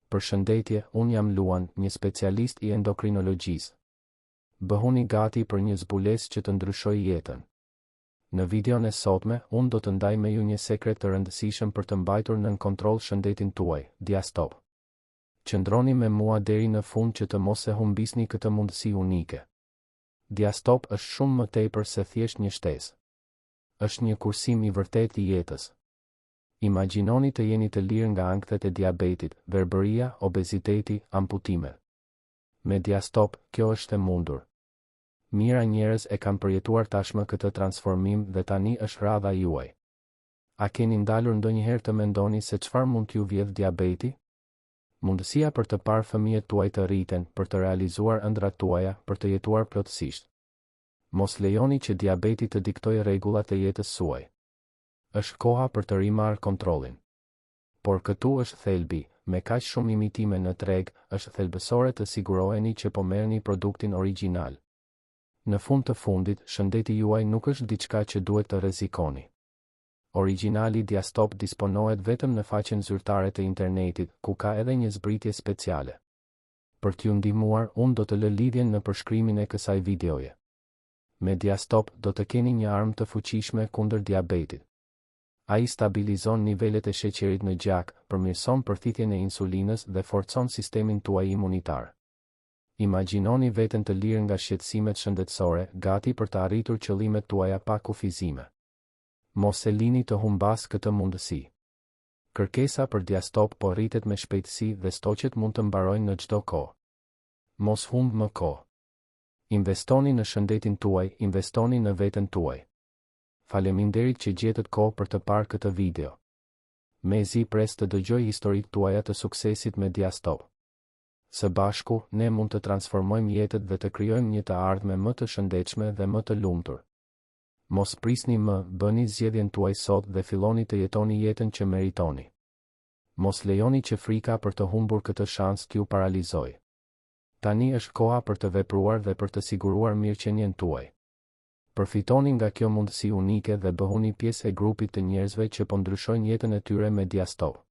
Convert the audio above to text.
Përshëndetje, unë jam Luan, një specialist i endokrinologjisë. Bëhuni gati për një zbulesë që të ndryshojë jetën. Në videon e sotme, unë do të ndaj me ju një sekret të rëndësishëm për të mbajtur nën kontroll shëndetin tuaj, Diastop. Qëndroni me mua deri në fund që të mos e humbisni këtë mundësi unike. Diastop është shumë më tepër se thjesht një shtesë. Është një kursim i vërtetë i jetës. Imagjinoni të jeni të lirë nga ankthet e diabetit, verbëria, obeziteti, amputimet. Me Diastop, kjo është e mundur. Mijëra njerëz e kanë përjetuar tashmë këtë transformim dhe tani është radha juaj. A keni ndalur ndonjëherë të mendoni se çfarë mund t'ju vjedhë diabeti? Mundësia për të parë fëmijët tuaj të rriten, për të realizuar ëndrrat tuaja, për të jetuar plotësisht. Mos lejoni që diabeti të diktojë rregullat e jetës suaj. Është koha për të rimarrë kontrollin. Por këtu është thelbi, me kaq shumë imitime në treg, është thelbësore të siguroheni që po merrni produktin origjinal. Në fund të fundit, shëndeti juaj nuk është diçka që duhet të rrezikoni. Origjinali Diastop disponohet vetëm në faqen zyrtare të internetit, ku ka edhe një zbritje speciale. Për t'ju ndihmuar, unë do të lë lidhjen në përshkrimin e kësaj videoje. Me Diastop do të keni një armë të fuqishme kundër diabetit. Ai stabilizon nivelet e sheqerit në gjak, përmirëson përthithjen e insulinës dhe forcon sistemin tuaj imunitar. Imagjinoni veten të lirë nga shqetësimet shëndetësore, gati për të arritur qëllimet tuaja pa kufizime. Mos e lini të humbasë këtë mundësi. Kërkesa për Diastop po rritet me shpejtësi dhe stoqet mund të mbarojnë në çdo kohë. Mos humb më kohë. Investoni në shëndetin tuaj, investoni në veten tuaj. Faleminderit që gjetët kohë për të parë këtë video. Mezi pres të dëgjoj historitë tuaja të suksesit me Diastop. Së bashku, ne mund të transformojmë jetët dhe të krijojmë një të ardhme më të shëndetshme dhe më të lumtur. Mos prisni më, bëni zgjedhjen tuaj sot dhe filloni të jetoni jetën që meritoni. Mos lejoni që frika për të humbur këtë shans t'ju paralizojë. Tani është koha për të vepruar dhe për të siguruar mirëqenien tuaj. Përfitoni nga kjo mundësi unike dhe bëhuni pjesë e grupit të njerëzve që po ndryshojnë jetën e tyre me Diastop.